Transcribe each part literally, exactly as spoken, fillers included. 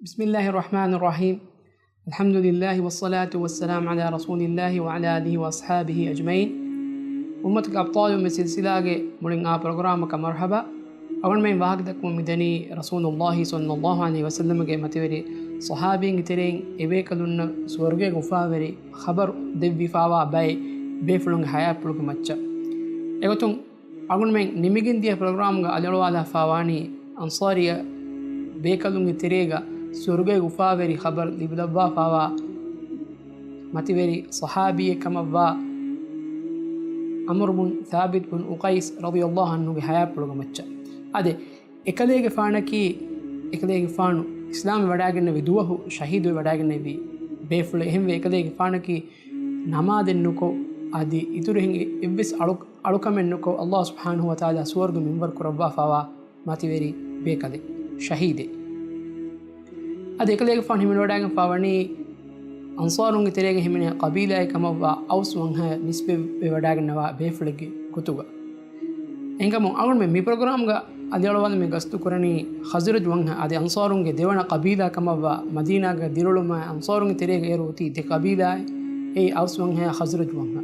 بسم الله الرحمن الرحيم. الحمد لله والصلاة والسلام على رسول الله وعلى آله وأصحابه أجمعين. އުއްމަތުގެ އަބްޠާލުން މި ސިލްސިލާގެ މުޅިން އާ ޕްރޮގްރާމަކަށް މަރުޙަބާ. އަޅުގަނޑުމެން ވާހަކަދައްކަމުން މިދަނީ ރަސޫލުﷲ ޞައްލަﷲ ޢަލައިހި ވަސައްލަމަގެ މަތިވެރި ޞަޙާބީންގެ ތެރެއިން އެބޭކަލުންނަށް ސުވަރުގޭގެ އުފާވެރި ޚަބަރު ދެއްވިފާވާ ބައެއް ބޭފުޅުންގެ ޙަޔާތްޕުޅުގެ މައްޗަށް. އެގޮތުން އަޅުގަނޑުމެން ނިމިގެން ދިޔަ ޕްރޮގްރާމްގަ އަލިއަޅުވާލާފާވާނީ އަންޞާރީ ބޭކަލުންގެ ތެރޭގަ ސުވަރުގޭގެ އުފާވެރި ޚަބަރު ލިބިލައްވާފާވާ މަތިވެރި ޞަޙާބީއެއް ކަމަށްވާ ޢަމްރު ބުން ޘާބިތު ބުން އުޤައިސް ރަޟިޔަﷲ ޢަންހުގެ ޙަޔާތްޕުޅުގެ މައްޗަށް. އާދެ، އެކަލޭގެފާނަކީ، އެކަލޭގެފާނު އިސްލާމްވެ ވަޑައިގެންނެވި ދުވަހު ޝަހީދުވެ ވަޑައިގެންނެވި ބޭފުޅެއް. އެހެންވެ، އެކަލޭގެފާނަކީ ނަމާދެއް ނުކޮށް، އަދި އިތުރު އެއްވެސް އަޅު-، އަޅުކަމެއް ނުކޮށް، ﷲ ސުބްޙާނަހޫ ވަތަޢާލާ ސުވަރުގެ މިންވަރު ކުރައްވާފާވާ މަތިވެރި ބޭކަލެއް، ޝަހީދެއް. އަދި އެކަލޭގެފާނު ހިމެނިވަޑައިގެންފާވަނީ އަންޞާރުންގެ ތެރޭގަ ހިމެނޭ ޤަބީލާއެއް ކަމަށްވާ އައުސް ވަންހަޔަށް ނިސްބަތްވެވަޑައިގަންނަވާ ބޭފުޅެއްގެ ގޮތުގަ. އެހެންކަމުން އަޅުގަނޑުމެން މި ޕްރޮގްރާމްގަ އަލިއަޅުވާލަން މި ގަސްތު ކުރަނީ ޚަޒްރަޖް ވަންހަ، އަދި އަންޞާރުންގެ ދެވަނަ ޤަބީލާ ކަމަށްވާ މަދީނާގަ ދިރިއުޅުމާއި އަންޞާރުންގެ ތެރޭގަ އޭރު އޮތީ ދެ ޤަބީލާއެއް. އެއީ އައުސް ވަންހަޔާ ޚަޒްރަޖް ވަންހަ.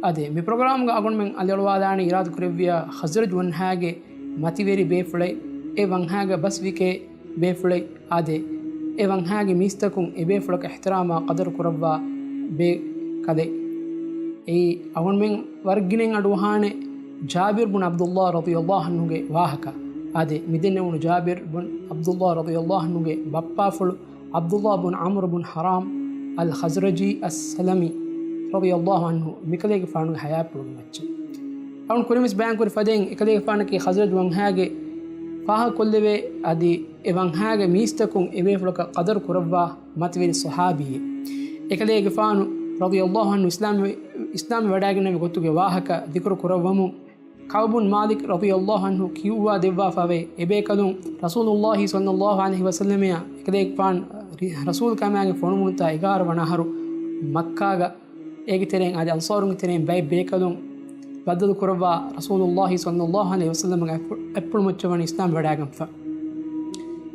އާދެ، މި ޕްރޮގްރާމްގަ އަޅުގަނޑުމެން އަލިއަޅުވާލާނީ އިރާދަކުރެއްވިޔާ ޚަޒްރަޖް ވަންހަޔާގެ މަތިވެރި ބޭފުޅެއް، އެ ވަންހަޔާގަ ބަސްވިކޭ ބޭފުޅެއް. އާދެ، އެ ވަންހަޔާގެ މީސްތަކުން އެ ބޭފުޅަކަށް އިޙްތިރާމާ ޤަދަރު ކުރައްވާ ބޭކަލެއް. އެއީ އަޅުގަނޑުމެން ވަރަށް ގިނައިން އަޑުއަހާނެ ޖާބިރު ބުން ޢަބްދުﷲ ރަޟިޔަﷲ ޢަންހުގެ ވާހަކަ. އާދެ، މިދެންނެވުނު ޖާބިރު ބުން ޢަބްދުﷲ ރަޟިޔަﷲ ޢަންހުގެ ބައްޕާފުޅު ޢަބްދުﷲ ބުން ޢަމްރު ބުން ޙަރާމް އަލް ޚަޒްރަޖީ އައްސަލަމީ ރަޟިޔަﷲ ޢަންހު މިކަލޭގެފާނުގެ ޙަޔާތްޕުޅުގެ މައްޗަށް. އަޅުން ކުރިންވެސް ބަޔާންކުރި ފަދައިން އެކަލޭގެފާނަކީ ޚަޒްރަޖް ވަންހަޔާގެ ފާހަގަކޮށްލެވޭ، އަދި އެ ވަންހަޔާގެ މީސްތަކުން އެ ބޭފުޅަކަށް ޤަދަރު ކުރައްވާ މަތިވެރި ޞަޙާބީއެއް. އެކަލޭގެފާނު ރަޟިޔަﷲ ޢަންހު އިސްލާމް، އިސްލާމް ވަޑައިގެންނެވި ގޮތުގެ ވާހަކަ ޛިކުރު ކުރައްވަމުން، ކަޢުބު ބުން މާލިކް ރަޟިޔަﷲ ޢަންހު ކިޔުއްވާ ދެއްވާފަވޭ، އެބޭކަލުން ރަސޫލުﷲ ޞައްލަﷲ ޢަލައިހި ވަސައްލަމައާ އެކަލޭގެފާނު ރި-، ރަސޫލުކަމާގެ ފޮނުވުންތާ އެގާރަ ވަނަ އަހަރު މައްކާގަ އޭގެ ތެރެއިން އަދި އަންޞާރުންގެ ތެރެއިން ބައެއް ބޭކަލުން ބައްދަލު ކުރައްވާ ރަސޫލުﷲ ޞައްލަﷲ ޢަލައިހި ވަސައްލަމަގެ އަތްޕު-، އަތްޕުޅު މައްޗަށް ވަނީ އިސްލާމް ވަޑައިގެންފަ.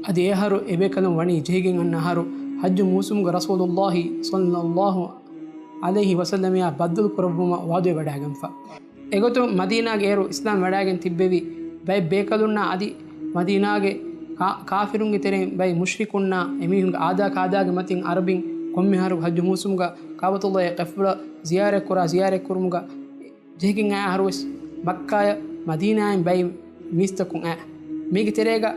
އަދި އެ އަހަރު އެބޭކަލުން ވަނީ ޖެހިގެން އަންނަ އަހަރު ޙައްޖު މޫސުމުގަ ރަސޫލުﷲ ޞައްލަﷲ ޢަލައިހި ވަސައްލަމައާ ބައްދަލު ކުރައްވުމަށް ވަޢުދުވެ ވަޑައިގެންފަ. އެގޮތުން މަދީނާގެ އޭރު އިސްލާމް ވަޑައިގެން ތިއްބެވި ބައެއް ބޭކަލުންނާ އަދި މަދީނާގެ ކާ-، ކާފިރުންގެ ތެރެއިން ބައެއް މުޝްރިކުންނާ އެމީހުންގެ އާދާ ކާދާގެ މަތިން ޢަރަބިން ކޮންމެ އަހަރަކު ޙައްޖު މޫސުމުގަ ކަޢުބަތުﷲ ގެ ޤިބްލަ ޒިޔާރަތް ކުރާ، ޒިޔާރަތް ކުރުމުގަ ޖެހިގެން އައި އަހަރުވެސް މައްކާޔަށް މަދީނާއިން ބައެއް މީސްތަކުން އައި. މީގެ ތެރޭގަ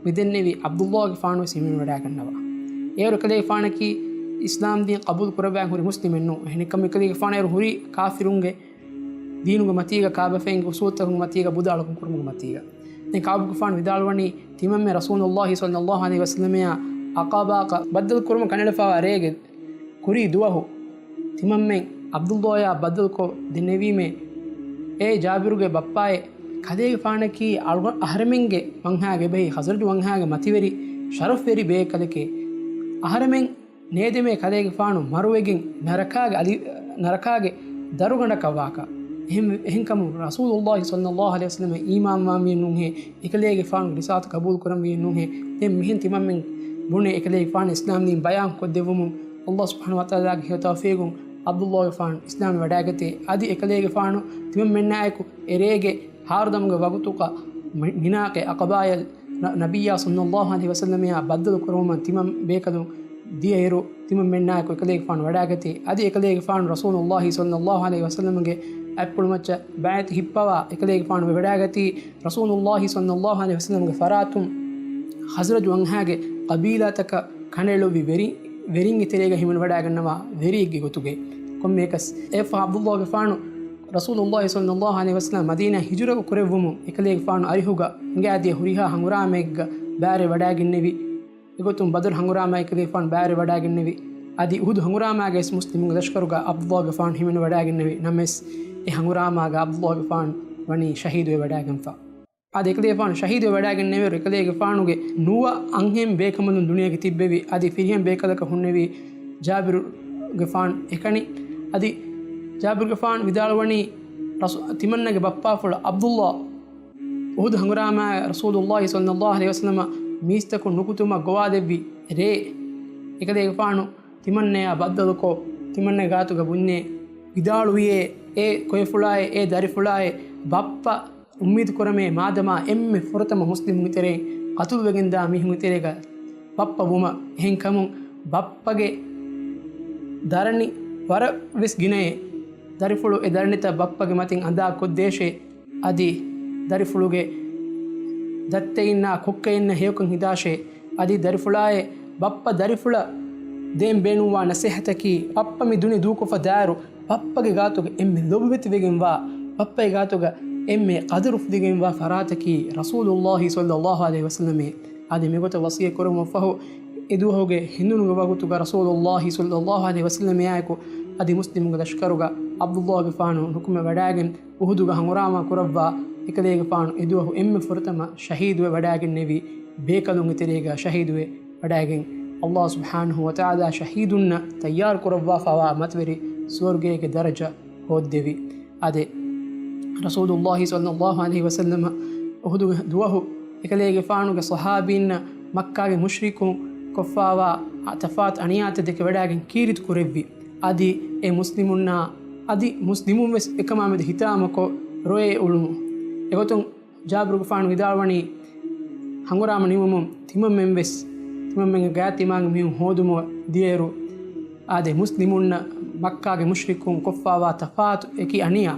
މިދެންނެވި ޢަބްދުﷲގެފާނުވެސް ހިމެނިވަޑައިގަންނަވާ. އޭރު އެކަލޭގެފާނަކީ އިސްލާމް ދީން ޤަބޫލު ކުރައްވާ ހުރި މުސްލިމެއް ނޫން. އެހެނެއްކަމުން އެކަލޭގެފާނު އޭރު ހުރީ ކާފިރުންގެ ދީނުގެ މަތީގަ، ކާބަފައިންގެ އުސޫލުތަކުން މަތީގަ ބުދަ އަޅުކަން ކުރުމުގެ މަތީގަ. ދެން ކަޢުބުގެފާނު ވިދާޅުވަނީ، ތިމަންމެ ރަސޫލުﷲ ޞައްލަﷲ ޢަލައިހި ވަސައްލަމައާ ޢަޤަބާގަ ބައްދަލު ކުރުމަށް ކަނޑައެޅިފައިވާ ރޭގެ ކުރީ ދުވަހު ތިމަންމެން ޢަބްދުﷲއާ ބައްދަލުކޮށް ދެންނެވީމޭ، އޭ ޖާބިރުގެ ބައްޕާއޭ، ކަލޭގެފާނަކީ އަޅުގަ-، އަހަރެމެންގެ ވަންހާގެ އެބަހީ ޚަޒްރަޖު ވަންހާގެ މަތިވެރި ޝަރަފްވެރި ބޭކަލެކޭ. އަހަރެމެން ނޭދެމޭ ކަލޭގެފާނު މަރުވެގެން ނަރަކާގެ އަލި-، ނަރަކާގެ ދަރުގަނޑަކަށް ވާކަށް. އެހެން-، އެހެންކަމުން ރަސޫލުﷲ ޞައްލަﷲ ޢަލައިހި ވަސައްލަމަށް އީމާންވާންވީ ނޫންހޭ، އެކަލޭގެފާނުގެ ރިސާލަތު ޤަބޫލު ކުރަންވީ ނޫންހޭ. ދެން މިހެން ތިމަންމެން ބުނޭ އެކަލޭގެފާނު އިސްލާމް ދީން ބަޔާން ކޮށްދެއްވުމުން، ﷲ ސުބްޙާނަހޫ ވަތަޢާލާގެ ހެޔޮ ތައުފީޤުން ޢަބްދުﷲގެފާނު އިސްލާމް ވަޑައިގަތޭ. އަދި އެކަލޭގެފާނު ތިމަންމެންނާއެކު އެރޭގެ ހާރުދަމުގެ ވަގުތުގަ މި-، މިނާގެ ޢަޤަބާޔަށް ނަ-، ނަބިއްޔާ ޞައްލަﷲ ޢަލައިހި ވަސައްލަމައާ ބައްދަލު ކުރުމަށް ތިމަން ބޭކަލުން ދިޔައިރު، ތިމަންމެންނާއެކު އެކަލޭގެފާނު ވަޑައިގަތީ. އަދި އެކަލޭގެފާނު ރަސޫލުﷲ ޞައްލަﷲ ޢަލައިހި ވަސައްލަމަގެ އަތްޕުޅުމައްޗަށް ބައިޢަތު ހިއްޕަވާ، އެކަލޭގެފާނު ވެވަޑައިގަތީ ރަސޫލުﷲ ޞައްލަﷲ ޢަލައިހި ވަސައްލަމަގެ ފަރާތުން ޚަޒްރަޖު ވަންހާގެ ޤަބީލާތަކަށް ކަނޑައެޅުއްވި ވެރި-، ވެރިންގެ ތެރޭގަ ހިމެނިވަޑައިގަންނަވާ ވެރިއެއްގެ ގޮތުގައި. ކޮންމެއަކަސް އެއަށްފަހު ޢަބްދުﷲގެފާނު ރަސޫލުﷲ ޞައްލަﷲ ޢަލައިހި ވަސައްލަމަ މަދީނާ ހިޖުރަ ކުރެއްވުމުން އެކަލޭގެފާނު އަރިހުގަ ހިނގާދިޔަ ހުރިހާ ހަނގުރާމައެއްގަ ބައިވެރިވަޑައިގެންނެވި. އެގޮތުން ބަދުރު ހަނގުރާމައަށް އެކަލޭގެފާނު ބައިވެރިވަޑައިގެންނެވި. އަދި އުޙުދު ހަނގުރާމާގައި ވެސް މުސްލިމުންގެ ލަޝްކަރުގަ ޢަބްދުﷲގެފާނު ހިމެނިވަޑައިގެންނެވި ނަމަވެސް، އެ ހަނގުރާމާގަ ޢަބްދުﷲގެފާނު ވަނީ ޝަހީދުވެވަޑައިގެންފަ. އަދި އެކަލޭގެފާނު ޝަހީދުވެވަޑައިގެންނެވިއިރު، އެކަލޭގެފާނުގެ ނުވަ އަންހެން ބޭކަނބަލުން ދުނިޔޭގަ ތިއްބެވި. އަދި ފިރިހެން ބޭކަލަކަށް ހުންނެވީ ޖާބިރުގެފާނު އެކަނި. އަދި ޖާބިރުގެފާނު ވިދާޅުވަނީ، ރަސޫ-، ތިމަންނަގެ ބައްޕާފުޅު ޢަބްދުﷲ އުޙުދު ހަނގުރާމާ ރަސޫލުﷲ ޞައްލަﷲ ޢަލައިހި ވަސައްލަމަ މީސްތަކުން ނުކުތުމަށް ގޮވާލެއްވި ރޭ، އެކަލޭގެފާނު ތިމަންނަޔާ ބައްދަލުކޮށް، ތިމަންނަ ގާތުގަ ބުންޏޭ، ވިދާޅުވިޔޭ، އޭ ކޮއެފުޅާއޭ، އޭ ދަރިފުޅާއޭ، ބައްޕަ އުއްމީދު ކުރަމޭ، މާދަމާ އެންމެ ފުރަތަމަ މުސްލިމުންގެ ތެރެއިން ޤަތުލުވެގެންދާ މީހުންގެ ތެރޭގަ ބައްޕަ ވުމަށް. އެހެންކަމުން ބައްޕަގެ ދަރަނި ވަރަށް ވެސް ގިނައޭ. ދަރިފުޅު އެ ދަރަނިތައް ބައްޕަގެ މަތިން އަނދާ ކޮށްދޭށޭ. އަދި ދަރިފުޅުގެ ދައްތައިންނާ ކޮއްކައިންނަށް ހެޔޮކޮށް ހިދާށޭ. އަދި ދަރިފުޅާއޭ، ބައްޕަ ދަރިފުޅަށް ދޭން ބޭނުންވާ ނަސޭހަތަކީ، ބައްޕަ މި ދުނި ދޫކޮށްފަ ދާއިރު، ބައްޕަގެ ގާތުގަ އެންމެ ލޮބުވެތިވެގެންވާ، ބައްޕަގެ ގާތުގަ އެންމެ ޤަދަރު ފުދިގެންވާ ފަރާތަކީ ރަސޫލުﷲ ޞައްލަﷲ ޢަލައިހި ވަސައްލަމޭ. އަދި މިގޮތަށް ވަޞިއްޔަތް ކުރުމަށްފަހު، އެދުވަހުގެ ހިނދުނުގެ ވަގުތުގަ ރަސޫލުﷲ ޞައްލަﷲ ޢަލައިހި ވަސައްލަމާއެކު އަދި މުސްލިމުންގެ ލަޝްކަރުގަ ޢަބްދުﷲގެފާނު ނުކުމެވަޑައިގެން، އުޙުދުގަ ހަނގުރާމަ ކުރައްވާ، އެކަލޭގެފާނު އެދުވަހު އެންމެ ފުރަތަމަ ޝަހީދުވެވަޑައިގެންނެވި ބޭކަލުންގެ ތެރޭގަ ޝަހީދުވެ ވަޑައިގެން، ﷲ ސުބްޙާނަހޫ ވަތަޢާލާ ޝަހީދުންނަށް ތައްޔާރު ކުރައްވާފަވާ މަތިވެރި ސުވަރުގޭގެ ދަރަޖަ ހޯއްދެވި. އާދެ، ރަސޫލުﷲ ޞައްލަﷲ ޢަލައިހި ވަސައްލަމަ އުޙުދުގެ ދުވަހު އެކަލޭގެފާނުގެ ޞަޙާބީންނަށް މައްކާގެ މުޝްރިކުން ކޮށްފާވާ ތަފާތު އަނިޔާތައް ދެކެވަޑައިގެން ކީރިތި ކުރެއްވި. އަދި އެ މުސްލިމުންނާ އަދި މުސްލިމުން ވެސް އެކަމާމެދު ހިތާމަކޮށް ރޮއެ އުޅުމު. އެގޮތުން ޖާބިރުގެފާނު ވިދާޅުވަނީ، ހަނގުރާމަ ނިމުމުން ތިމަންމެން ވެސް، ތިމަންމެންގެ ގާތް ތިމާގެ މީހުން ހޯދުމަށް ދިޔައިރު، އާދެ، މުސްލިމުންނަށް މައްކާގެ މުޝްރިކުން ކޮށްފާވާ ތަފާތު އެކި އަނިޔާ،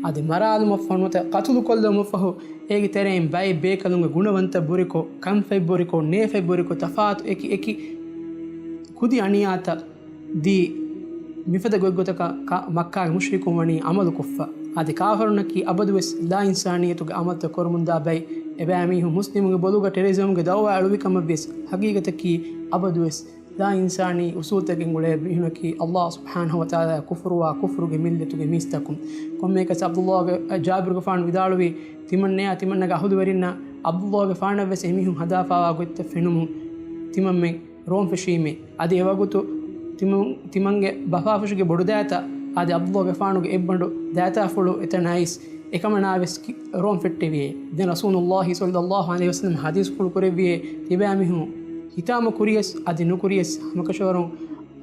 އާދެ، މަރާލުމަށްފަހު ނުވަތަ ޤަތުލުކޮށްލުމަށްފަހު، އޭގެ ތެރެއިން ބައެއް ބޭކަލުންގެ ގުނަވަންތައް ބުރިކޮށް، ކަންފަތް ބުރިކޮށް، ނޭފަތް ބުރިކޮށް، ތަފާތު އެކި އެކި ކުދި އަނިޔާތައް ދީ، މިފަދަ ގޮތްގޮތަކަށް ކަ-، މައްކާގެ މުޝްރިކުން ވަނީ ޢަމަލުކޮށްފަ. އާދެ، ކާފަރުންނަކީ އަބަދުވެސް ލާއިންސާނިއްޔަތުގެ ޢަމަލުތައް ކުރަމުންދާ ބައެއް. އެބައިމީހުން މުސްލިމުންގެ ބޮލުގަ ޓެރަރިޒަމްގެ ދައުވާ އެޅުވި ކަމަށް ވިޔަސް، ހަގީގަތަކީ އަބަދުވެސް ލާއިންސާނީ އުސޫލުތަކެއް އުޅޭ މީހުނަކީ ﷲ ސުބްޙާނަހޫ ވަތަޢާލާ ކުފުރުވާ ކުފުރުގެ މިއްލަތުގެ މީސްތަކުން. ކޮންމެއަކަސް ޢަބްދުﷲގެ، ޖާބިރުގެފާނު ވިދާޅުވީ، ތިމަންނަޔާ ތިމަންނަގެ އަހުލުވެރިންނާ ޢަބްދުﷲގެފާނަށް ވެސް އެމީހުން ހަދާފާވާ ގޮތްތައް ފެނުމުން ތިމަންމެން ރޯން ފެށީމޭ. އަދި އެވަގުތު ތިމަން، ތިމަންގެ ބަފާފުށުގެ ބޮޑުދައިތަ، އާދެ، ޢަބްދުﷲގެފާނުގެ އެއްބަނޑު ދައިތާފުޅު އެތަނާއިސް އެކަމަނާވެސް ކި-، ރޯން ފެއްޓެވިއޭ. ދެން ރަސޫލުﷲ ޞައްލަﷲ ޢަލައިހި ވަސައްލަމަ ޙަދީޘްފުޅު ކުރެއްވިއޭ، ތިބާމީހުން ހިތާމަ ކުރިޔަސް އަދި ނުކުރިޔަސް ހަމަކަށަވަރުން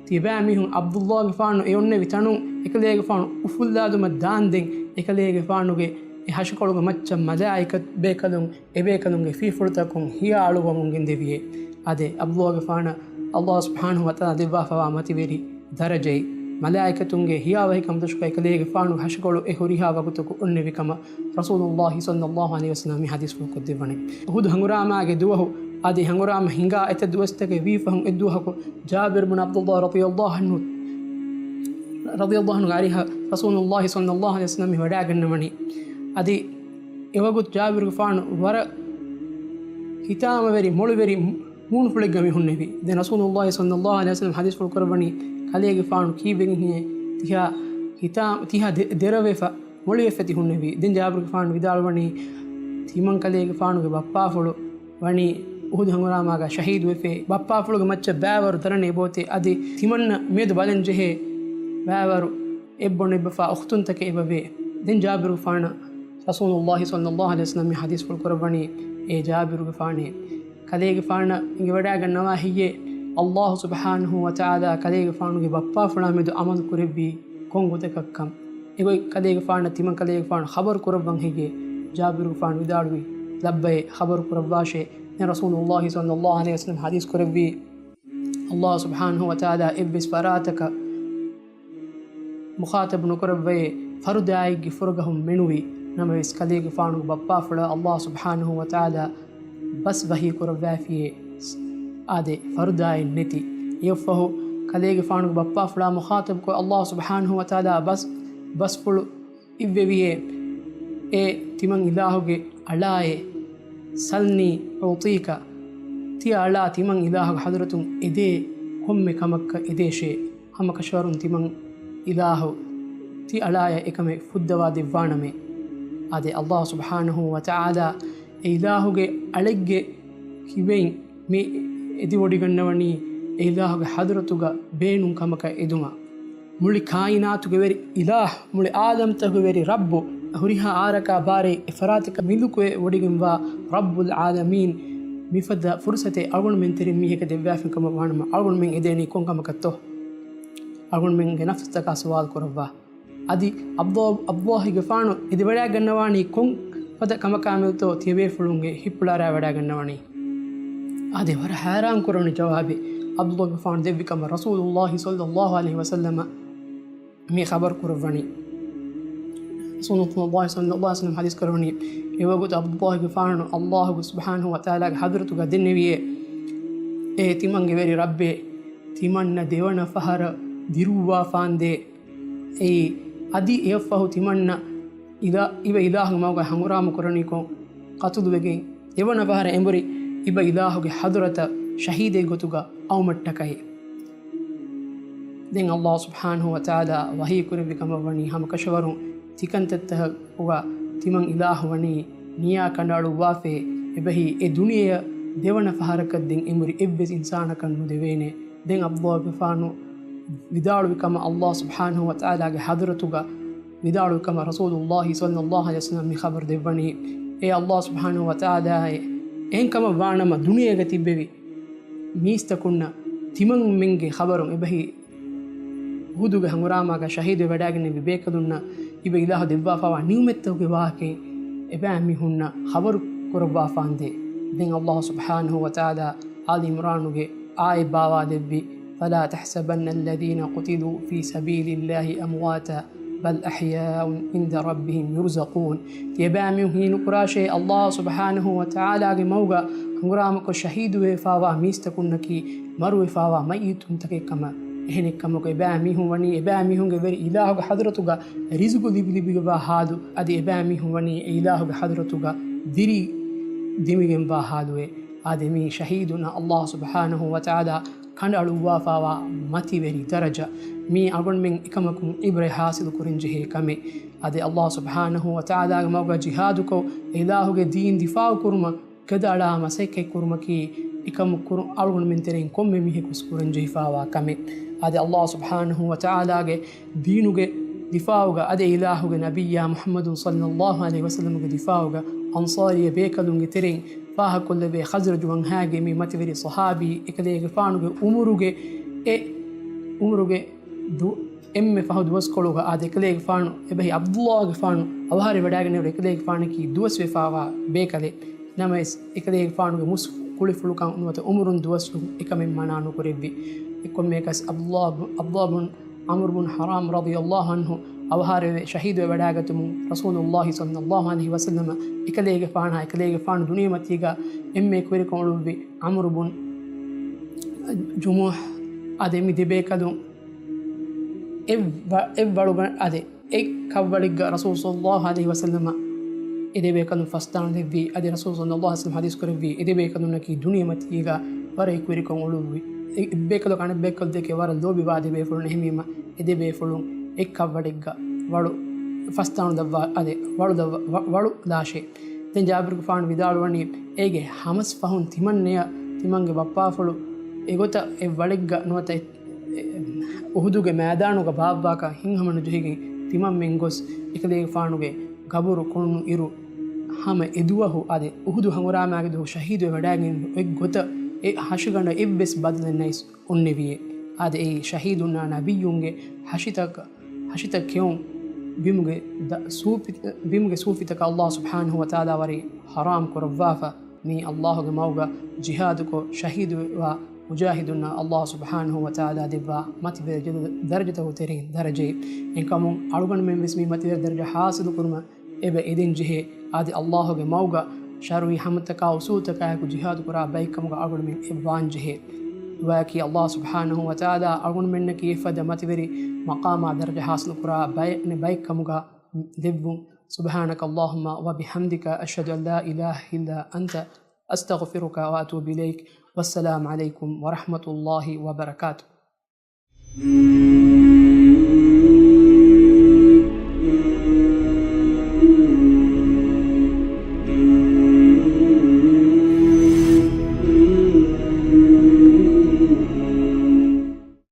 ތިބާމީހުން ޢަބްދުﷲގެފާނު އެ އޮންނެވި ތަނުން އެކަލޭގެފާނު އުފުއްލާލުމަށް ދާންދެން، އެކަލޭގެފާނުގެ އެ ހަށިކޮޅުގެ މައްޗަށް މަލާއިކަތް ބޭކަލުން އެބޭކަލުންގެ ފިއްފުޅުތަކުން ހިޔާ އަޅުވަމުން ގެންދެވިއޭ. އާދެ، ﷲގެފާނަށް ﷲ ސުބްޙާނަހޫ ވަތަޢާލާ ދެއްވާފަވާ މަތިވެރި ދަރަޖައެއް، މަލާއިކަތުންގެ ހިޔާވަހިކަމަށް ދަށުކޮށް އެކަލޭގެފާނުގެ ހަށިކޮޅު އެ ހުރިހާ ވަގުތަކު އޮންނެވި ކަމަށް ރަސޫލުﷲ ޞައްލަﷲ ޢަލައިހި ވަސައްލަމަ މި ޙަދީޘްފުޅު ކޮށްދެއްވަނީ. އުޙުދު ހަނގުރާމާގެ ދުވަހު އަދި ހަނގުރާމަ ހިނގާ އެތައް ދުވަސްތަކެއް ވީ ފަހުން އެއްދުވަހަކު ޖާބިރު ބުން ޢަބްދުﷲ ރަޟިޔަﷲ ޢަންހު، ރަޟިޔަﷲ ޢަންހުގެ އަރިހަށް ރަސޫލުﷲ ޞައްލަﷲ ޢަލައިހި ވަސައްލަމަ މި ވަޑައިގަންނަވަނީ. އަދި އެވަގުތު ޖާބިރުގެފާނު ވަރަށް ހިތާމަވެރި، މޮޅުވެރި މޫނުފުޅެއްގަ މި ހުންނެވި. ދެން ރަސޫލުﷲ ޞައްލަﷲ ޢަލައިހި ވަސައްލަމަ ޙަދީޘްފުޅު ކުރައްވަނީ، ކަލޭގެފާނު ކީއްވެގެން ހިޔޭ ތިހާ ހިތާ-، ތިހާ ދެ-، ދެރަވެފަ މޮޅިވެފަ ތި ހުންނެވީ. ދެން ޖާބިރުގެފާނު ވިދާޅުވަނީ، ތިމަން ކަލޭގެފާނުގެ ބައްޕާފުޅު ވަނީ އުޙުދު ހަނގުރާމާގަ ޝަހީދުވެފައި، ބައްޕާފުޅުގެ މައްޗަށް ބައިވަރު ދަރަނި އެބައޮތޭ، އަދި ތިމަންނަ މިއަދު ބަލަން ޖެހޭ ބައިވަރު އެއްބޮނޑު އެއްބަފާ އުޚްތުންތަކެއް އެބަވޭ. ދެން ޖާބިރުގެފާނަށް ރަސޫލުﷲ ޞައްލަﷲ ޢަލައިހި ވަސައްލަމަ މި ޙަދީޘްފުޅު ކުރައްވަނީ، އޭ ޖާބިރުގެފާނޭ، ކަލޭގެފާނަށް އެނގިވަޑައިގަންނަވާ ހެއްޔޭ، ﷲ ސުބްޙާނަހޫ ވަތަޢާލާ ކަލޭގެފާނުގެ ބައްޕާފުޅާ މެދު ޢަމަލު ކުރެއްވީ ކޮން ގޮތަކަށްކަން؟ އެގޮތް ކަލޭގެފާނަށް ތިމަން ކަލޭގެފާނު ޚަބަރު ކުރައްވަން ހެއްޔޭ؟ ޖާބިރުގެފާނު ވިދާޅުވީ، ލައްބައޭ، ޚަބަރު ކުރައްވާށޭ. ދެން ރަސޫލުﷲ ޞައްލަﷲ ޢަލައިހި ވަސައްލަމަ ޙަދީޘް ކުރެއްވީ، ﷲ ސުބްޙާނަހޫ ވަތަޢާލާ އެއްވެސް ފަރާތަކަށް މުޚާޠަބު ނުކުރައްވައޭ، ފަރުދާއެއްގެ ފުރަގަހުން މެނުވީ ނަމަވެސް، ކަލޭގެފާނުގެ ބައްޕާފުޅަށް ﷲ ސުބްޙާނަހޫ ވަތަޢާލާ ބަސް ވަޙީ ކުރައްވައިފިއޭ، އާދެ، ފަރުދާއެއް ނެތި. އެއަށްފަހު، ކަލޭގެފާނުގެ ބައްޕާފުޅާ މުޚާޠަބުކޮށް، ﷲ ސުބްޙާނަހޫ ވަތަޢާލާ ބަސް، ބަސްފުޅު އިއްވެވިއޭ، އޭ ތިމަން އިލާހުގެ އަޅާއޭ، سلني أعطيك، ތިޔަ އަޅާ ތިމަން އިލާހުގެ ޙަޟްރަތުން އެދޭ ކޮންމެ ކަމަކަށް އެދޭށޭ. ހަމަކަށަވަރުން ތިމަން އިލާހު ތި އަޅާޔަށް އެކަމެއް ފުއްދަވާ ދެއްވާނަމޭ. އާދެ، ﷲ ސުބްޙާނަހޫ ވަތަޢާލާ އެ އިލާހުގެ އަޅެއްގެ ހިބައިން މި އެދިވޮޑިގަންނަވަނީ އެ އިލާހުގެ ޙަޟްރަތުގަ ބޭނުން ކަމަކަށް އެދުމަށް. މުޅި ކާއިނާތުގެ ވެރި އިލާހު، މުޅި އާލަމްތަކުގެ ވެރި ރައްބު، ހުރިހާ އާރަކާ ބާރޭ އެ ފަރާތަކަށް މިލުކުވެ ވޮޑިގެންވާ ރައްބުލް ޢާލަމީން މިފަދަ ފުރުސަތެއް އަޅުގަނޑުމެން ތެރެއިން މީހެއްގެ ދެއްވާފިން ކަމަށް ވާނަމަ، އަޅުގަނޑުމެން އެދޭނީ ކޮން ކަމަކަށްތޯ؟ އަޅުގަނޑުމެންގެ ނަފްސުތަކާ ސުވާލު ކުރައްވާ. އަދި އަބްދު-، އަބްދުﷲގެފާނު އެދިވަޑައިގަންނަވާނީ ކޮން ފަދަ ކަމަކާމެދުތޯ ތިޔަބޭފުޅުންގެ ހިތްޕުޅާރާ ވަޑައިގަންނަވަނީ؟ އާދެ، ވަރަށް ހައިރާން ކުރަނި ޖަވާބެއް އަބްދުﷲގެފާނު ދެއްވި ކަމަށް ރަސޫލުﷲ ޞައްލަﷲ ޢަލައިހި ވަސައްލަމަ މި ޚަބަރު ކުރައްވަނީ. ރަސޫލުﷲ ޞައްލަﷲ ޢަލައިހި ވަސައްލަމަ ޙަދީޘް ކުރައްވަނީ، އެވަގުތު އަބްދުﷲގެފާނު ﷲ ސުބްޙާނަހޫ ވަތަޢާލާގެ ޙަޟްރަތުގަ ދެންނެވިއޭ، އޭ ތިމަންގެ ވެރި ރައްބޭ، ތިމަންނަ ދެވަނަ ފަހަރަށް ދިރުއްވާފާނދޭ. އެއީ، އަދި އެއަށްފަހު ތިމަންނަ އިލާ-، އިބަ އިލާހުގެ މަގުގަ ހަނގުރާމަ ކުރަނީކޮށް، ޤަތުލުވެގެން ދެވަނަ ފަހަރަށް އެނބުރި އިބަ އިލާހުގެ ޙަޟްރަތަށް ޝަހީދެއް ގޮތުގަ އައުމަށްޓަކައި. ދެން ﷲ ސުބްޙާނަހޫ ވަތަޢާލާ ވަޙީ ކުރެއްވި ކަމަށް ވަނީ، ހަމަކަށަވަރުން ތިކަންތައްތަކުގަ ތިމަން އިލާހު ވަނީ ނިޔާ ކަނޑައަޅުއްވާފައި، އެބަހީ އެ ދުނިޔެއަށް ދެވަނަ ފަހަރަކަށް ދެން އެނބުރި އެއްވެސް އިންސާނަކަށް ނުދެވޭނެ. ދެން އަބްދުﷲގެފާނު ވިދާޅުވި ކަމަށް ﷲ ސުބްޙާނަހޫ ވަތަޢާލާގެ ޙަޟްރަތުގަ ވިދާޅުވި ކަމަށް ރަސޫލުﷲ ޞައްލަﷲ ޢަލައިހި ވަސައްލަމަ މި ޚަބަރު ދެއްވަނީ. އޭ ﷲ ސުބްޙާނަހޫ ވަތަޢާލާއޭ، އެހެން ކަމަށް ވާނަމަ ދުނިޔޭގަ ތިއްބެވި މީސްތަކުންނަށް ތިމަންމެންގެ ޚަބަރު އެބަހީ އުޙުދުގެ ހަނގުރާމާގަ ޝަހީދުވެވަޑައިގެންނެވި ބޭކަލުންނަށް އިބަ އިލާހު ދެއްވާފާވާ ނިޢުމަތްތަކުގެ ވާހަކައެއް އެބައިމީހުންނަށް ޚަބަރު ކުރައްވާފާނދޭ. ދެން ﷲ ސުބްޙާނަހޫ ވަތަޢާލާ އާލި ޢިމްރާނުގެ އާޔަތް ބާވާލެއްވި، فلا تحسبن الذين قتلوا في سبيل الله أمواتا بل أحياء عند ربهم يرزقون. ތިޔަބައިމީހުން ހީނުކުރާށޭ، ﷲ ސުބްޙާނަހޫ ވަތަޢާލާގެ މަގުގަ ހަނގުރާމަކޮށް ޝަހީދުވެފާވާ މީސްތަކުންނަކީ މަރުވެފާވާ މައްޔިތުންތަކެއް ކަމަށް. އެހެނެއްކަމަކު އެބައިމީހުން ވަނީ އެބައިމީހުންގެ ވެރި އިލާހުގެ ޙަޟްރަތުގަ ރިޒުގު ލިބިލިބިގެންވާ ޙާލު، އަދި އެބައިމީހުން ވަނީ އެ އިލާހުގެ ޙަޟްރަތުގަ ދިރި ދިމިގެންވާ ޙާލުއޭ. އާދެ، މީ ޝަހީދުންނަށް ﷲ ސުބްޙާނަހޫ ވަތަޢާލާ ކަނޑައަޅުއްވާފާވާ މަތިވެރި ދަރަޖަ. މީ އަޅުގަނޑުމެން އެކަމަކުން ޢިބްރަތް ޙާޞިލު ކުރަންޖެހޭ ކަމެއް. އާދެ، ﷲ ސުބްޙާނަހޫ ވަތަޢާލާގެ މަގުގަ ޖިހާދުކޮށް، އެ އިލާހުގެ ދީން ދިފާޢު ކުރުމަށް ގަދައަޅާ މަސައްކަތް ކުރުމަކީ، އެކަމަށް ކުރު-، އަޅުގަނޑުމެން ތެރެއިން ކޮންމެ މީހަކުވެސް ކުރަންޖެހިފާވާ ކަމެއް. އާދެ، ﷲ ސުބްޙާނަހޫ ވަތަޢާލާގެ ދީނުގެ ދިފާޢުގަ، އަދި އިލާހުގެ ނަބިއްޔާ މުޙައްމަދު ޞައްލަﷲ ޢަލައިހި ވަސައްލަމަގެ ދިފާޢުގަ އަންޞާރީ ބޭކަލުންގެ ތެރެއިން ފާހަގަކޮށްލެވޭ ޚަޒްރަޖު ވަންހާގެ މި މަތިވެރި ޞަޙާބީ އެކަލޭގެފާނުގެ ޢުމުރުގެ އެ ޢުމުރުގެ ދު-، އެންމެ ފަހު ދުވަސްކޮޅުގަ އާދެ، އެކަލޭގެފާނު އެބަހީ ޢަބްދުﷲގެފާނު އަވަހާރަވެވަޑައިގެންނެވި އެކަލޭގެފާނަކީ ދުވަސްވެފާވާ ބޭކަލެއް. ނަމަވެސް، އެކަލޭގެފާނުގެ މުސް ކުޅިފުޅުކަން ނުވަތަ ޢުމުރުން ދުވަސްވުން އެކަމެއް މަނާ ނުކުރެއްވި. އެ ކޮންމެއަކަސް ޢަބްދުﷲ ބުން، ޢަބްދުﷲ ބުން، ޢަމްރު ބުން ޙަރާމް ރަޟިޔަﷲ ޢަންހު އަވަހާރަވެ ޝަހީދުވެވަޑައިގަތުމުން ރަސޫލުﷲ ޞައްލަﷲ ޢަލައިހި ވަސައްލަމަ އެކަލޭގެފާނާ އެކަލޭގެފާނު ދުނިޔެމަތީގަ އެންމެ ކުވެރިކޮށް އުޅުއްވި ޢަމްރު ބުން ޖުމޫޙް. އާދެ، މި ދެބޭކަލުން އެއް ވަ-، އެއް ވަޅުގަ-، އާދެ، އެއް ކަށްވަޅެއްގަ ރަސޫލު ޞައްލަﷲ ޢަލައިހި ވަސައްލަމަ އެ ދެބޭކަލުން ފަސްދާނަލެއްވި. އަދި ރަސޫލު ޞައްލަﷲ ޢަލައިހި ވަސައްލަމަ ޙަދީޘް ކުރެއްވި، އެ ދެބޭކަލުންނަކީ ދުނިޔެމަތީގަ ވަރަށް ކުވެރިކޮށް އުޅުއްވި. އެ އެއްބޭކަލަކު އަނެއްބޭކަލު ދެކެ ވަރަށް ލޯބިވާ ދެބޭފުޅުން. އެހެންވީމަ، އެ ދެބޭފުޅުން އެއް ކަށްވަޅެއްގަ ވަޅު ފަސްދާނުލައްވާ، އާދެ، ވަޅުލައްވަ-، ވަ-، ވަޅުލާށޭ. ދެން ޖާބިރުގެފާނު ވިދާޅުވަނީ، އޭގެ ހަމަސް ފަހުން ތިމަންނެޔަށް ތިމަންގެ ބައްޕާފުޅު އެގޮތަށް އެއް ވަޅެއްގަ ނުވަތަ އެ-، އެ-، އުޙުދުގެ މައިދާނުގަ ބާއްވާކަށް ހިތްހަމަނުޖެހިގެން ތިމަންމެން ގޮސް އެކަލޭގެފާނުގެ ގަބުރު ކޮނުއިރު ހަމަ އެދުވަހު އާދެ، އުޙުދު ހަނގުރާމާގެ ދުވަހު ޝަހީދުވެވަޑައިގެން އެއްގޮތަށް އެ ހަށިގަނޑަށް އެއްވެސް ބަދަލެއް ނައިސް އޮންނެވިއޭ. އާދެ، އެއީ ޝަހީދުންނާ ނަބިއްޔުންގެ ހަށިތަކަށް ހަށިތައް ކެއުން ބިމުގެ ދަ-، ސޫޕި-، ބިމުގެ ސޫފިތަކަށް ﷲ ސުބްޙާނަހޫ ވަތަޢާލާ ވަރަށް ޙަރާމް ކުރައްވާފަ. މީ ﷲގެ މަގުގަ ޖިހާދުކޮށް ޝަހީދުވާ މުޖާހިދުންނަށް ﷲ ސުބްޙާނަހޫ ވަތަޢާލާ ދެއްވާ މަތިވެރި ދަރަޖަތަކުގެ ތެރެއިން ދަރަޖައެއް. އެހެންކަމުން އަޅުގަނޑުމެން ވެސް މި މަތިވެރި ދަރަޖަ ޙާޞިލު ކުރުމަށް އެބަ އެދެން ޖެހޭ. އާދެ، ﷲގެ މަގުގަ ޝަރުޢީ ހަމަތަކާ އުޞޫލުތަކާއެކު ޖިހާދު ކުރާ ބައެއްކަމުގަ އަޅުގަނޑުމެން އެއްވާން ޖެހޭ. ދުޢާއަކީ ﷲ ސުބްޙާނަހޫ ވަތަޢާލާ އަޅުގަނޑުމެންނަކީ އެފަދަ މަތިވެރި މަޤާމާ ދަރަޖަ ޙާޞިލު ކުރާ ބައެއް، ބައެއްކަމުގަ ދެއްވުން. سبحانك اللهم وبحمدك، أشهد أن لا إله إلا أنت، أستغفرك وأتوب إليك. والسلام عليكم ورحمة الله وبركاته.